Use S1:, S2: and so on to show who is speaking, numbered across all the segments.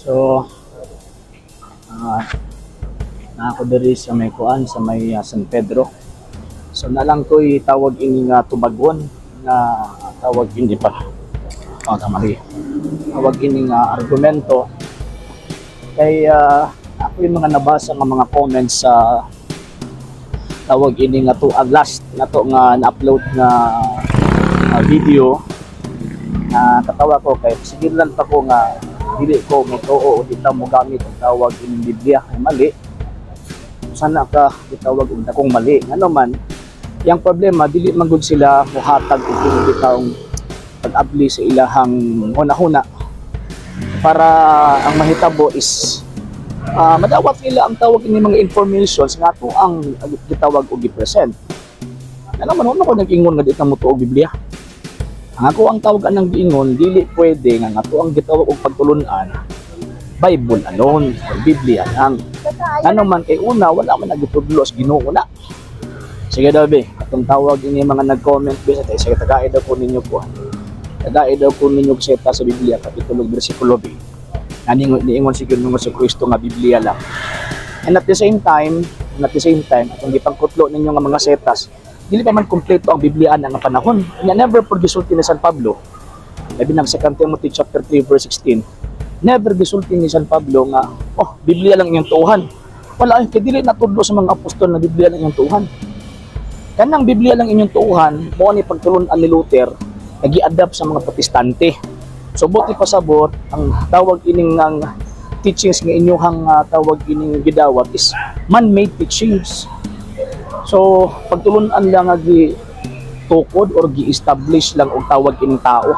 S1: So, na ako diri sa may kuan, sa may San Pedro. So nalang ko'y tawag ini nga tubagon nga tawag ini pa. Oh, tama rin. Tawag ini nga argumento kay ako yung mga nabasa nga mga comments sa tawag ini nga to ang last na to nga na-upload nga video na katawa ko kay sige lang pa ko nga dili ko mo tuo o di ta mo gamit ang tawag ining Biblia ay mali sana ka gitawag og dakong mali. Ngano man yang problema, dili man gud sila mohatag og tinuod bitawng pag-abli sa ilahang hunahuna para ang mahitabo is madawat nila ang tawag ini mga informations nga ato ang gitawag og gi-present. Ano man, wala ko nag-ingon nga di ta mo tuo og Biblia. Ang ako ang tawag anang giingon, dili pwede nga ato ang gitawag og pagtulun-an Bible alone or Biblia lang. Ngano man kay una, wala man nagitudlo sa Ginoo na. Sige daw be, atong tawag ini mga nag-comment be sa sige, tagae daw ko ninyo ko. Tagae daw ko ninyo seta sa Biblia kapitulo bersikulo b. Naningon niingon si Ginoong Kristo nga Biblia lang. And at the same time, and at the same time, atong gipangkutlo ninyo nga mga setas, dili pa man kompleto ang Biblia nga panahon. Nya never pod gisulti ni San Pablo. Labi nang 2 Timothy chapter 3 verse 16. Never gisulti ni San Pablo nga, "Oh, Biblia lang inyong tuuhan." Wala kay dili natudlo sa mga apostol na Biblia lang inyong tuuhan. Kanang Biblia lang inyong tuuhan, mao ni pagtulun-an ni Luther, nagi-adapt sa mga Protestante. So buot ipasabot, ang tawag ining ang teachings nga inyuhang tawag ining gidawat is man-made teachings. So pagtulun-an lang nga gi tukod or gi-establish lang og tawag ining tao.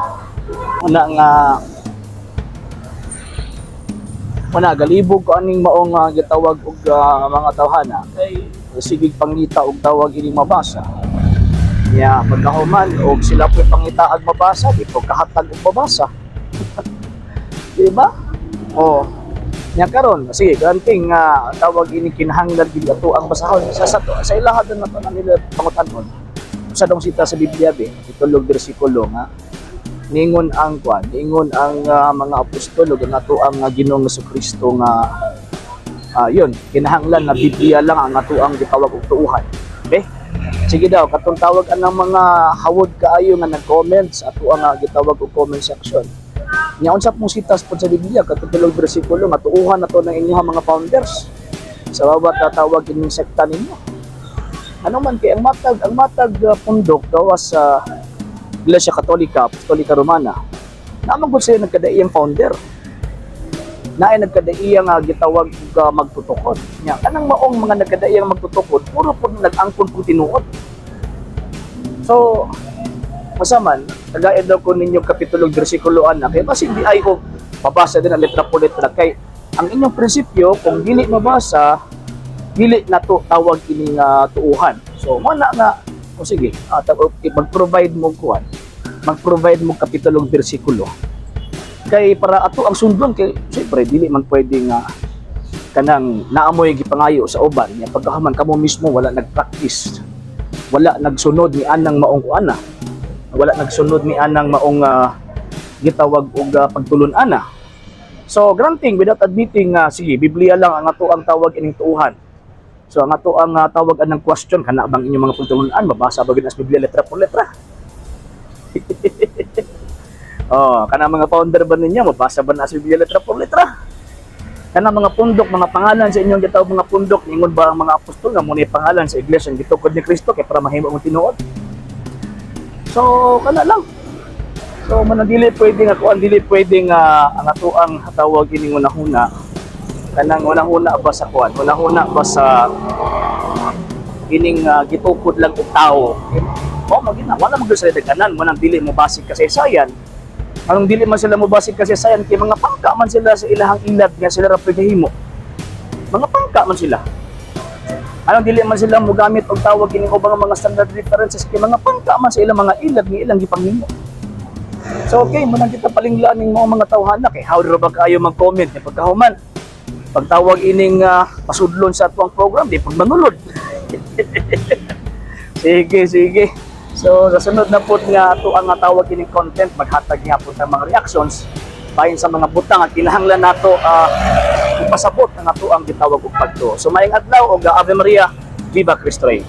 S1: Una nga una galibog ko aning maong gitawag og mga tawhana kay sige pangita og tawag ining mabasa. Nya pagkahuman og sila po'y pangita ag mabasa, di po kahatag og mabasa. Di ba? Oh. Nya karon, sige, granting nga tawag ini kinahanglan gid ato ang basahon sa ilaha na to na nila pangutan-on. Sa dong sita sa Biblia be, itulog bersikulo nga ningon ang kwan, ningon ang mga apostol ug ang ato ang Ginoong Kristo nga yun, kinahanglan na Biblia lang ang ato ang gitawag og tuuhan. Okay? Sige daw, katong tawag anang mga hawod kaayo nga nag-comment sa ato ang gitawag og comment section. Nya unsa pong sitas pod sa Biblia katong bersikulo nga tuuhan na to ng inyong mga founders sa bawat tatawag inyong sekta ninyo? Ano man kay ang matag pundok gawas sa Iglesia Katolika, Apostolika Romana, naman gud sila nagkadaiyang founder. Naay nagkadaiya nga gitawag og magtutukod. Nya kanang maong mga nagkadaiyang magtutukod, puro pud nag-angkon pud tinuod. So, masaman, tagaid daw ko ninyo kapitulo bersikulo ana kay basin di ay og mabasa din ang letra por letra kay ang inyong prinsipyo kung dili mabasa, dili na to tawag ini nga tuuhan. So mo na nga o sige, mag-provide mo kuan, mag-provide mo kapitulong bersikulo kay para ato ang sundon kay siyempre dili man pwede nga kanang naamoy gipangayo sa uban nya pagkahuman kamo mismo wala nag-practice, wala nagsunod ni anang maong kuana, wala nagsunod ni anang maong gitawag og pagtulun-ana. So granting without admitting nga sige, Biblia lang ang ato ang tawag ining tuuhan. So ang ato ang tawag anang question, kana bang inyong mga pagtulun-an mabasa ba gid sa Biblia letra por letra? Oh, kana mga founder ba ninyo mabasa ba na sa Biblia letra por letra? Kana mga pundok, mga pangalan sa inyong gitawag mga pundok, ningon ba ang mga apostol nga mo pangalan sa iglesia ang gitukod ni Kristo kay para mahimo ang tinuod? So kana lang. So man dili pwede nga kuan, dili pwede nga ang ato ang tawag ining unahuna kanang unahuna ba sa kuan, unahuna ba sa ining gitukod lang og tao. O magina wala man gyud sila daghanan mo nang dili mo basig kasaysayan. Anong dili man sila mo basig kasaysayan kay mga pangka man sila sa ilahang ilad nga sila ra pwede. Mga pangka man sila. Anong dili man sila mogamit og tawag ining ubang mga standard references kay mga pangka man sa ilang mga ilad nga ilang gipanghimo. So okay, mo nang kita palinglaan ning mga tawhana kay how ra ba kaayo mag-comment kay pagkahuman pagtawag ining pasudlon sa atuang program di pag manulod. Sige, sige. So sa sunod na pud nga ato ang tawag ining content, maghatag nga po sa mga reactions. Bahin sa mga butang at kinahanglan nato ipasabot ang ato ang gitawag og pagtuo. So maayong adlaw og Ave Maria, Viva Cristo Rey.